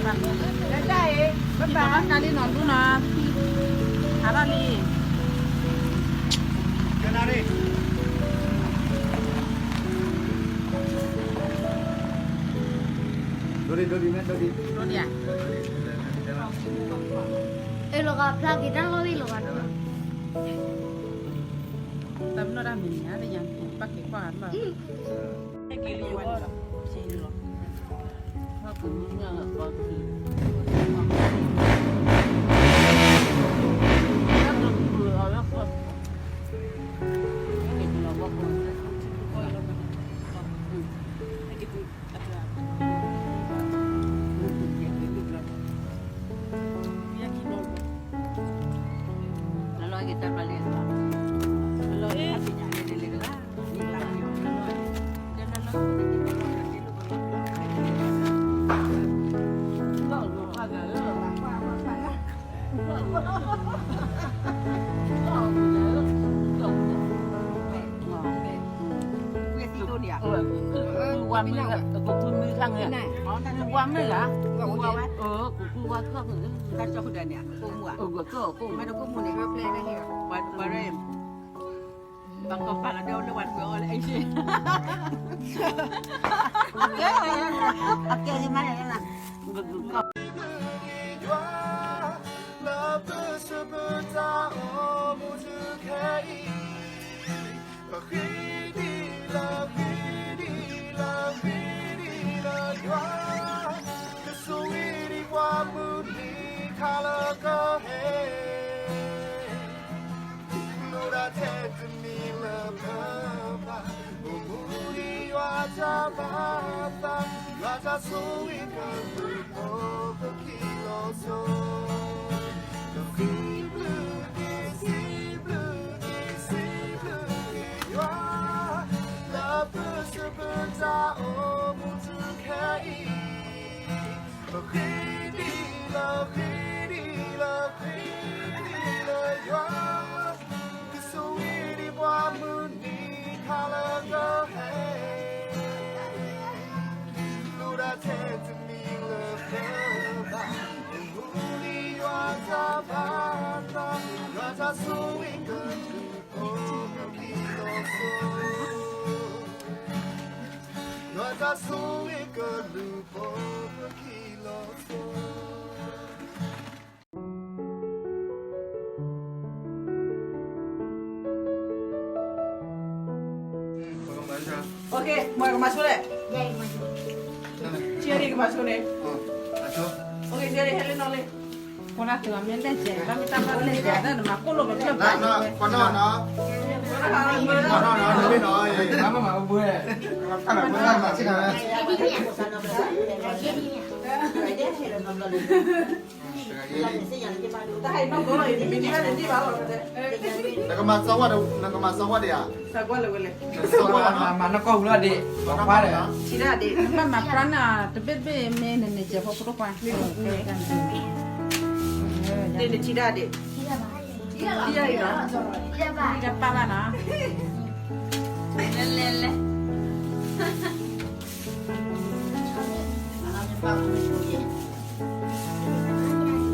ဘၣ်ဘၣ် တၢ်လံနီၤ ဒူနီၤ, ဟးထီၣ်လံ. ဒိဒံ ဒိဒံ မ့ၢ်ဒိဒံ ဒိဒံဧါ. အလီၤဂာ်ဖျါက့ၤတၢ်လီၢ်ဝံၤလီၤဂာ်, တၢ်မ့ၢ်နီၢ်တၢ်မံၤန့ၣ် တယၤပၣ်က့ၤကွၢ်ဂၤလီၤ. Ok, မ့ၢ်ကမၤဆိလဲၣ်, ကမၤဆိန့ၣ်, ok, ဟဲလၢနီၤလံ, ဖိဒၣ်သုးမ့ၢ်လဲၣ်ကဲ, ဘၣ်မ့ၢ်တၢ်ဘၣ်လဲၣ်ကဲ တၢ်နမၤကိၣ်လိာ်ပကျၢၢ်ဘၣ်, နကမၤသဝီဒံးဧါ, မၤနကီၢ်ဟူလီၤဒံး, ထံဒၣ်ဒံး, နဘၣ်မၤပြၢနၤ တဘ့ၣ်ဘ့ၣ်မ့ၢ်နန့ၣ် ကဲဖိဖိတခွါ, ဒ်နထံဒၣ်ဒံး, ထံဒၣ်အံၤလီၤ, ထံဒၣ်ပၢ်ဘၣ်နီၤ, လဲၤလဲၤလဲၤ နဘၣ်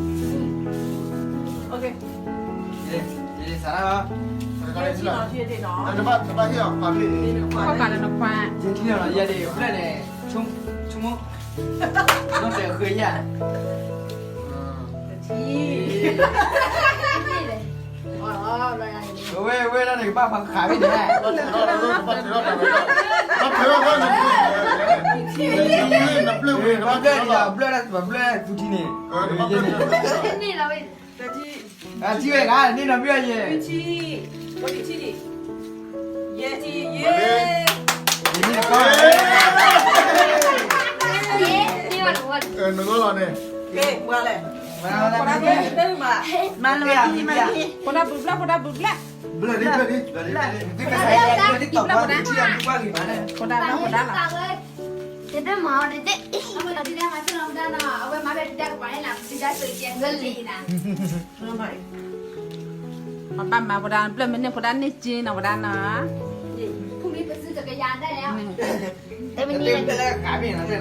ဟ့ၣ်အီၤပှၤဘ့ၣ်, ယဲဒံးဘျဲၣ်န့ၣ်, ဆိကမိၣ်, နီၢ်တဲာ်ဃ့ယၤ, ဝဲဝဲဒၣ်န့ၣ် ကဘၣ်ဖးဃးဘ့ၣ်န့ၣ်, ဘျဲၣ်ဒံးဘျဲၣ်ဒံး ဘျဲၣ်ဒၣ်ပှၤဘျဲၣ်သူထံန့ၣ်, ထံဝဲဒၣ် န့ၣ်နီၤဘျဲၣ်ယဲ, ထံ, ထံဒံး, ယဲထံ, ယဲ, နဂီၢ်လီၤန့ၣ်, မၤလၢ, ဖိဒၣ်ဘုးဘျၢၣ် ဖိဒၣ်ဘုးဘျၢၣ်, ဘျၢၣ်ဒံး, ဘျၢၣ်ဒံး, ဖိဒၣ်ဘုးဘျၢၣ်, ဖိဒၣ်ဘုးဘျၢၣ်, ဖိဒၣ်ဘုးဘျၢၣ်, ပဘၣ်မၤဖိဒၣ်ဘျၢၣ်မ့ၢ်န့ၢ်ဖိဒၣ်န့ၢ်က့နီၤ ဖိဒၣ်နီၤ, တမ့ၢ်န့ၣ်လၢဂၤမ့ၢ်နီၤ,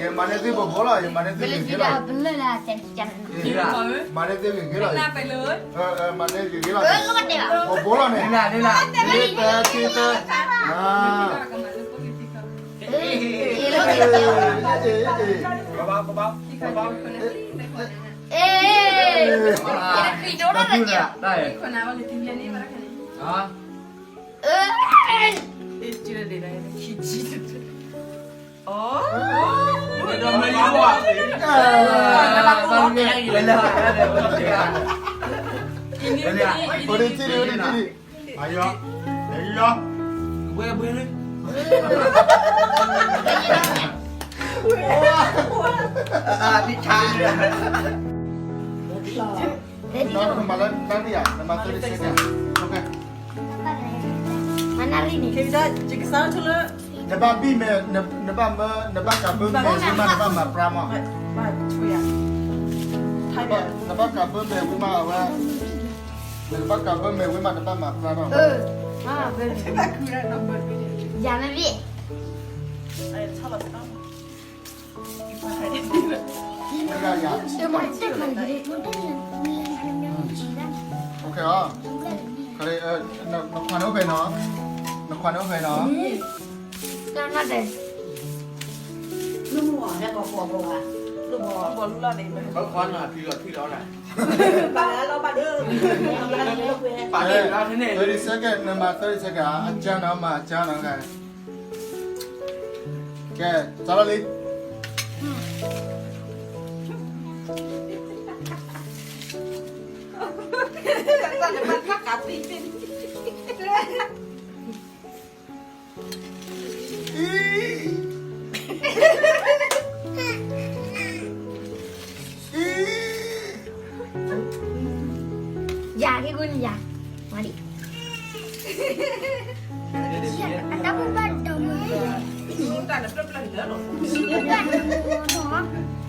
ယမၤန့ၢ်သုဘိးဘိးလီၤ, ယမၤန့ၢ်သုဂ့ၤဂ့ၤလီၤ, မၤန့ၢ်သုဂ့ၤဂ့ၤလီၤ, မၤန့ၢ်သုဂ့ၤဂ့ၤလီၤ, ဘိးဘိးလီၤန့ၣ်, တၢ်တၢ်, နမၤလၢတၢ်ရံၣ်ဧါ, နမၤသၢဆဲးကဲ, နဘၣ်ဘံၣ်မဲာ်, နဘၣ်မၢ, နဘၣ်ကးဘၢမဲာ်ဝံၤမး နဘၣ်မၤပြၢ်မး, နဘၣ်ကးဘၢမဲာ်ဝံၤမးအဝဲ, နကဘၣ်ကးဘၢမဲာ်ဝံၤမး နဘၣ်မၤပြၢ်လီၤ, ယၤမ့ၢ်ဘၣ် နခွါန့ၣ်အိၣ်ဖဲနီၤ, နခွါန့ၣ်အိၣ်ဖဲနီၤ, တၢ်နၢ်တဲ, သၢဆဲးကဲ, နမၤသၢဆဲးကဲ, အကၢနီၤ, မၤအကၢနီၤ, ကဲ, စးထီၣ်လံ. ယၤက့ၤကွၢ်န့ၣ်ယၤ, မၤဒံး, အတၢ်ဖိဘၣ်ဒီးမုၢ်, တၢ်နပျၢ်ပျၢ်န့ၣ်လီၤ, တၢ်နပျၢ်ပျၢ်နီၤ.